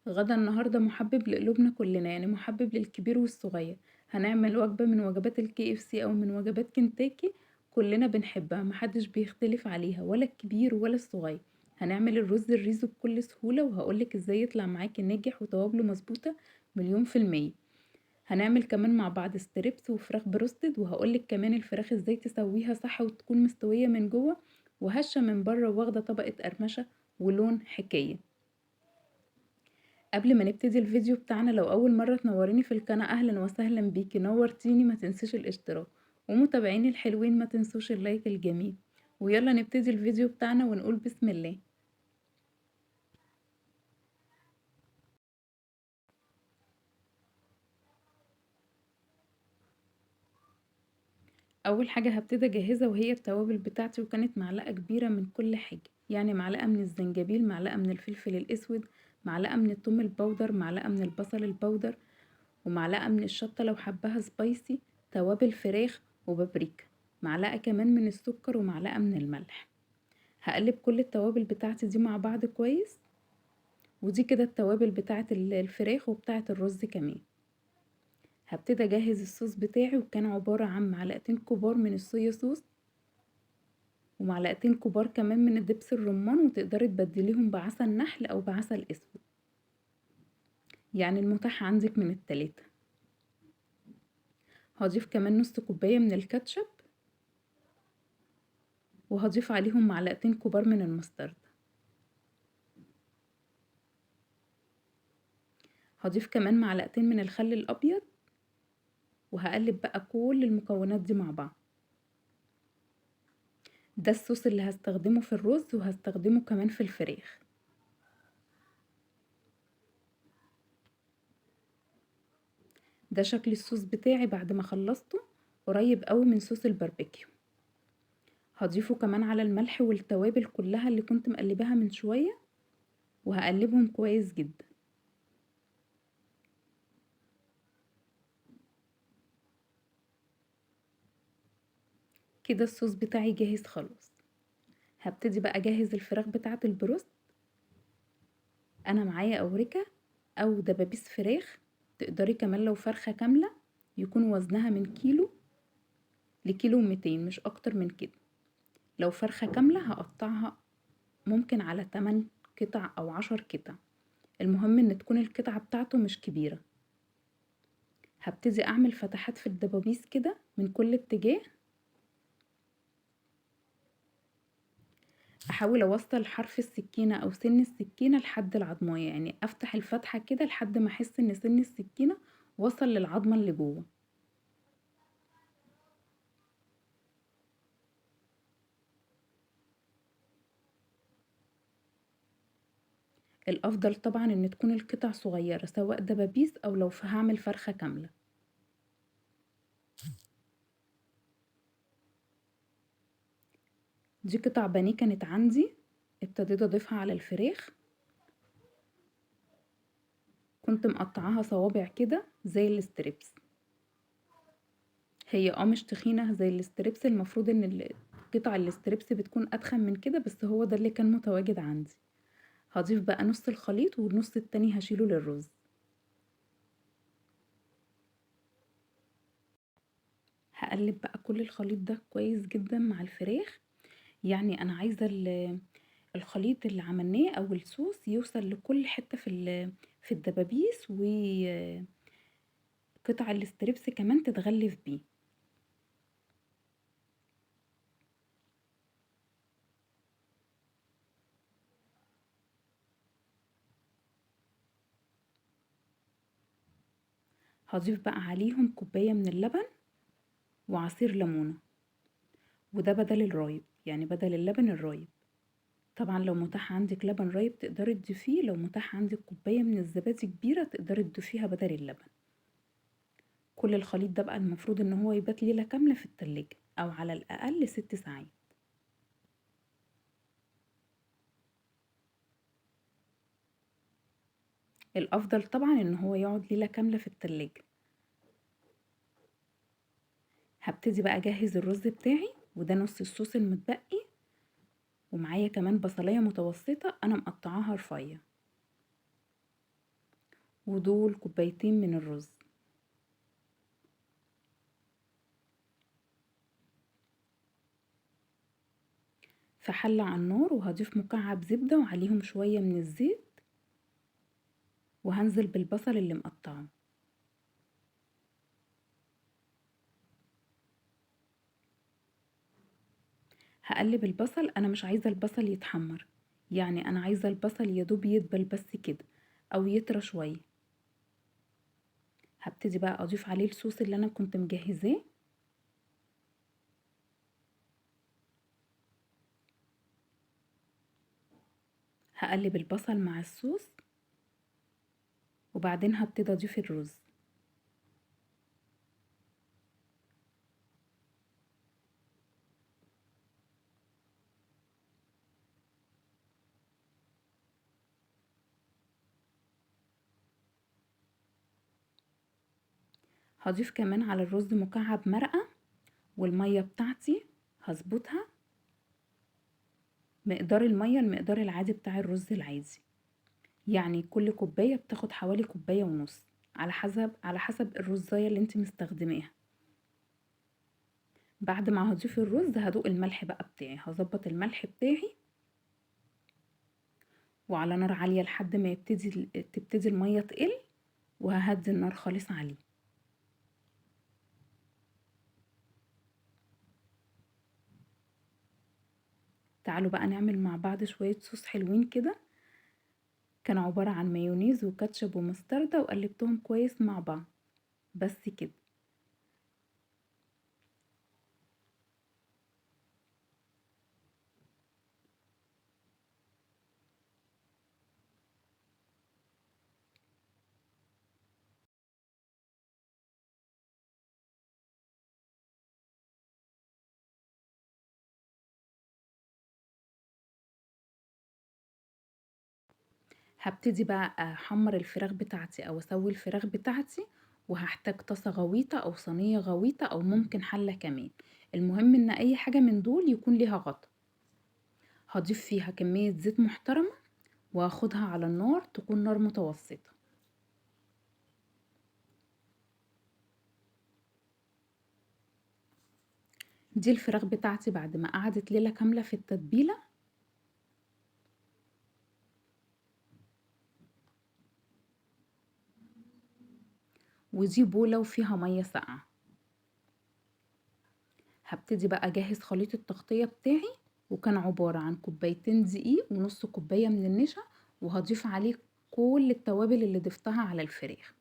غدا النهاردة محبب لقلوبنا كلنا، يعني محبب للكبير والصغير. هنعمل وجبة من وجبات الKFC أو من وجبات كنتاكي كلنا بنحبها، محدش بيختلف عليها ولا الكبير ولا الصغير. هنعمل الرز الريزو بكل سهولة وهقولك ازاي يطلع معاكي ناجح وتوابله مظبوطة مليون في المية. هنعمل كمان مع بعض strips وفراخ بروستد، وهقولك كمان الفراخ ازاي تسويها صح وتكون مستوية من جوه وهشة من بره واخدة طبقة قرمشة ولون حكاية. قبل ما نبتدي الفيديو بتاعنا، لو أول مرة تنوريني في القناة أهلا وسهلا بيكي، نورتيني، ما تنسيش الاشتراك، ومتابعيني الحلوين ما تنسوش ال like الجميل. ويلا نبتدي الفيديو بتاعنا ونقول بسم الله. أول حاجة هبتدي أجهزها وهي التوابل بتاعتي، وكانت معلقة كبيرة من كل حاجة، يعني معلقة من الزنجبيل، معلقة من الفلفل الأسود، معلقة من الثوم ال powder، معلقة من البصل ال powder، ومعلقة من الشطة لو حباها spicy، توابل فراخ وبابريكا، معلقة كمان من السكر ومعلقة من الملح. هقلب كل التوابل بتاعتي دي مع بعض كويس، ودي كده التوابل بتاعت الفراخ وبتاعت الرز كمان. هبتدي اجهز الصوص بتاعي، وكان عبارة عن معلقتين كبار من الصويا صوص ومعلقتين كبار كمان من الدبس الرمان، وتقدري تبدليهم بعسل نحل او بعسل اسود، يعني المتاح عندك من التلاتة. هضيف كمان نص كوباية من الكاتشب، وهضيف عليهم معلقتين كبار من المسترد. هضيف كمان معلقتين من الخل الابيض، وهقلب بقى كل المكونات دي مع بعض. ده الصوص اللي هستخدمه في الرز وهستخدمه كمان في الفراخ. ده شكل الصوص بتاعي بعد ما خلصته، قريب قوي من صوص الباربيكيو. هضيفه كمان على الملح والتوابل كلها اللي كنت مقلباها من شوية، وهقلبهم كويس جدا. كده الصوص بتاعي جاهز خلاص. هبتدي بقى اجهز الفراخ بتاعة البروست. انا معايا اوركة او دبابيس فراخ، تقدري كمان لو فرخة كاملة يكون وزنها من كيلو لكيلو ومتين، مش اكتر من كده. لو فرخة كاملة هقطعها ممكن على 8 قطع او 10 قطع، المهم ان تكون القطعة بتاعته مش كبيرة. هبتدي اعمل فتحات في الدبابيس كده من كل اتجاه، احاول اوصل حرف السكينة او سن السكينة لحد العظمية، يعني افتح الفتحة كده لحد ما احس ان سن السكينة وصل للعظمة اللي جوه. الافضل طبعا ان تكون القطع صغيرة، سواء دبابيس او لو هعمل فرخة كاملة. دي قطع بانيه كانت عندي، ابتديت اضيفها على الفراخ، كنت مقطعاها صوابع كده زي ال strips. هي مش تخينة زي ال strips، المفروض ان قطع ال strips بتكون اتخن من كده، بس هو ده اللي كان متواجد عندي. هضيف بقى نص الخليط والنص التاني هشيله للرز. هقلب بقى كل الخليط ده كويس جدا مع الفراخ، يعني انا عايزه الخليط اللي عملناه او الصوص يوصل لكل حته في الدبابيس، وقطع ال strips كمان تتغلف بيه. هضيف بقى عليهم كوبايه من اللبن وعصير ليمونه، وده بدل الرايب، يعني بدل اللبن الرايب. طبعا لو متاح عندك لبن رايب تقدري تضيفيه، لو متاح عندك كوبايه من الزبادي كبيره تقدري تضيفيها بدل اللبن. كل الخليط ده بقى المفروض ان هو يبات ليله كامله في التلاجة او على الاقل 6 ساعات. الافضل طبعا ان هو يقعد ليله كامله في التلاجة. هبتدي بقى اجهز الرز بتاعي، وده نص الصوص المتبقي، ومعايا كمان بصلايه متوسطه انا مقطعاها رفيع. ودول كوبايتين من الرز. في حلة على النار وهضيف مكعب زبدة وعليهم شوية من الزيت، وهنزل بالبصل اللي مقطعه. هقلب البصل، انا مش عايزة البصل يتحمر، يعني انا عايزة البصل يدوب يدبل بس كده او يطرى شوية. هبتدي بقى اضيف عليه الصوص اللي انا كنت مجهزاه. هقلب البصل مع الصوص، وبعدين هبتدي اضيف الرز. هضيف كمان على الرز مكعب مرقة، والمية بتاعتي هظبطها مقدار المية المقدار العادي بتاع الرز العادي، يعني كل كوباية بتاخد حوالي كوباية ونص على حسب الرزاية اللي انت مستخدماها. بعد ما هضيف الرز هدوق الملح بقى بتاعي، هظبط الملح بتاعي، وعلى نار عالية لحد ما تبتدي المية تقل، وههدي النار خالص عليه. تعالوا بقى نعمل مع بعض شوية صوص حلوين كده. كان عبارة عن مايونيز وكاتشب ومستردة، وقلبتهم كويس مع بعض بس كده. هبتدي بقى احمر الفراخ بتاعتي او اسوي الفراخ بتاعتي، وهحتاج طاسة غويطة او صينية غويطة او ممكن حلة كمان. المهم ان اي حاجة من دول يكون ليها غطا. هضيف فيها كمية زيت محترمة، وهاخدها على النار تكون نار متوسطة. دي الفراخ بتاعتي بعد ما قعدت ليلة كاملة في التتبيلة. ودي بولة وفيها مية ساقعة. هبتدي بقى اجهز خليط التغطية بتاعي، وكان عبارة عن كوبايتين دقيق ونص كوباية من النشا، وهضيف عليه كل التوابل اللي ضفتها على الفراخ،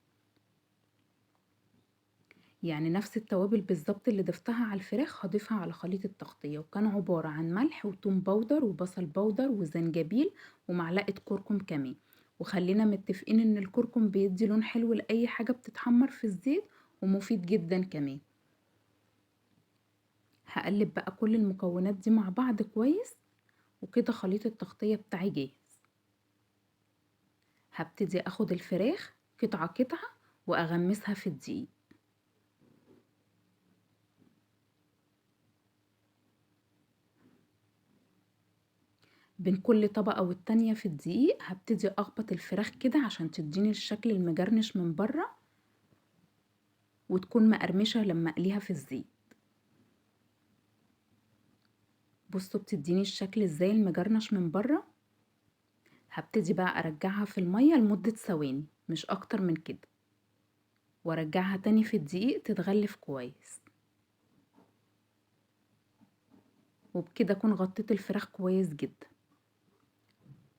يعني نفس التوابل بالظبط اللي ضفتها على الفراخ هضيفها على خليط التغطية. وكان عبارة عن ملح وتوم powder وبصل powder وزنجبيل ومعلقة كركم كمان. وخلينا متفقين ان الكركم بيدي لون حلو لأي حاجة بتتحمر في الزيت، ومفيد جدا كمان. هقلب بقى كل المكونات دي مع بعض كويس، وكده خليط التغطية بتاعي جاهز. هبتدي اخد الفراخ قطعة قطعة واغمسها في الدقيق. بين كل طبقة والتانية في الدقيق هبتدي اخبط الفراخ كده عشان تديني الشكل المجرنش من بره، وتكون مقرمشة لما اقليها في الزيت. بصوا بتديني الشكل ازاي المجرنش من بره. هبتدي بقى ارجعها في المية لمدة ثواني مش اكتر من كده، وارجعها تاني في الدقيق تتغلف كويس. وبكده اكون غطيت الفراخ كويس جدا.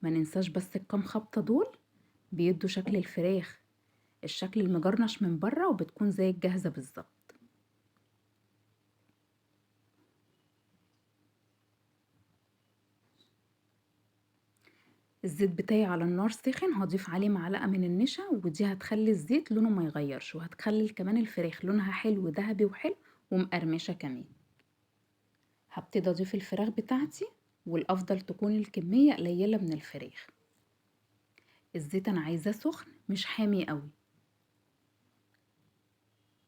ما ننساش بس الكام خبطة دول بيدوا شكل الفراخ الشكل المجرنش من بره، وبتكون زي الجاهزة بالظبط. الزيت بتاعي على النار سخن، هضيف عليه معلقة من النشا، ودي هتخلي الزيت لونه ما يغيرش، وهتخلي كمان الفراخ لونها حلو ذهبي وحلو ومقرمشة كمان. هبتدي اضيف الفراخ بتاعتي، والافضل تكون الكمية قليلة من الفراخ. الزيت انا عايزاه سخن مش حامي قوي،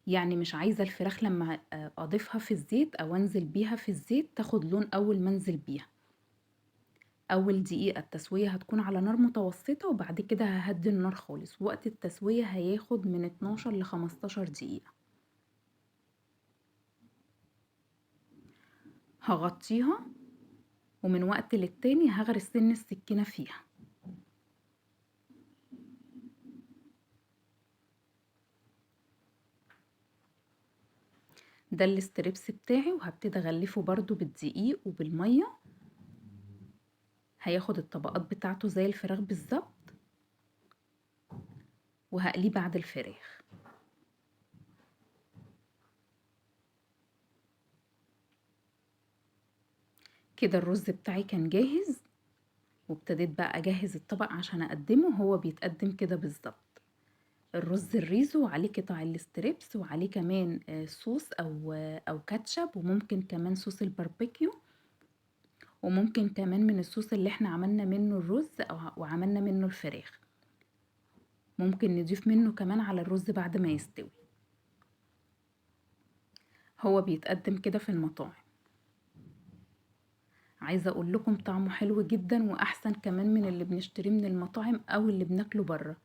يعني مش عايزة الفراخ لما اضيفها في الزيت او انزل بيها في الزيت تاخد لون اول ما انزل بيها. أول دقيقة التسوية هتكون على نار متوسطة، وبعد كده ههدي النار خالص. وقت التسوية هياخد من 12 ل15 دقيقة. هغطيها، ومن وقت للتاني هغرس سن السكينة فيها. ده ال strips بتاعي، وهبتدي اغلفه برضو بالدقيق وبالمية. هياخد الطبقات بتاعته زي الفراخ بالظبط، وهقليه بعد الفراخ. كده الرز بتاعي كان جاهز، وابتديت بقى اجهز الطبق عشان اقدمه. هو بيتقدم كده بالظبط، الرز الريزو وعليه قطع ال strips، وعليه كمان صوص او كاتشب، وممكن كمان صوص الباربيكيو، وممكن كمان من الصوص اللي احنا عملنا منه الرز وعملنا منه الفراخ، ممكن نضيف منه كمان على الرز بعد ما يستوي. هو بيتقدم كده في المطاعم. عايزة اقول لكم طعمه حلو جدا، واحسن كمان من اللي بنشتريه من المطاعم او اللي بناكله بره.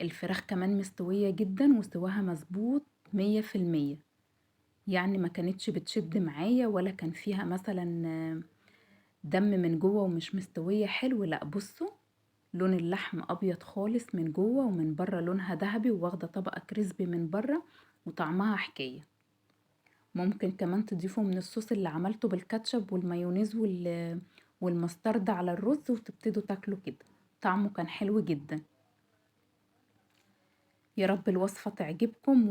الفراخ كمان مستوية جدا وسواها مظبوط 100%، يعني ما كانتش بتشد معايا ولا كان فيها مثلا دم من جوه ومش مستوية حلو. لا بصوا، لون اللحم ابيض خالص من جوه، ومن بره لونها ذهبي، وواخدة طبقة كريسبي من بره، وطعمها حكاية. ممكن كمان تضيفوا من الصوص اللي عملته بالكاتشب والمايونيز والمسترد على الرز، وتبتدوا تاكلوا كده. طعمه كان حلو جدا. يا رب الوصفة تعجبكم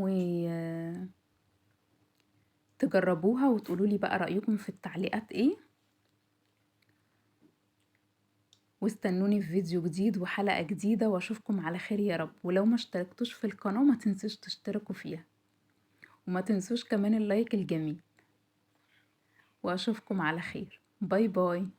وتجربوها وتقولوا لي بقى رأيكم في التعليقات ايه. واستنوني في فيديو جديد وحلقة جديدة، واشوفكم على خير يا رب. ولو ما اشتركتوش في القناة ما تنسوش تشتركوا فيها، وما تنسوش كمان ال like الجميل. واشوفكم على خير. bye bye.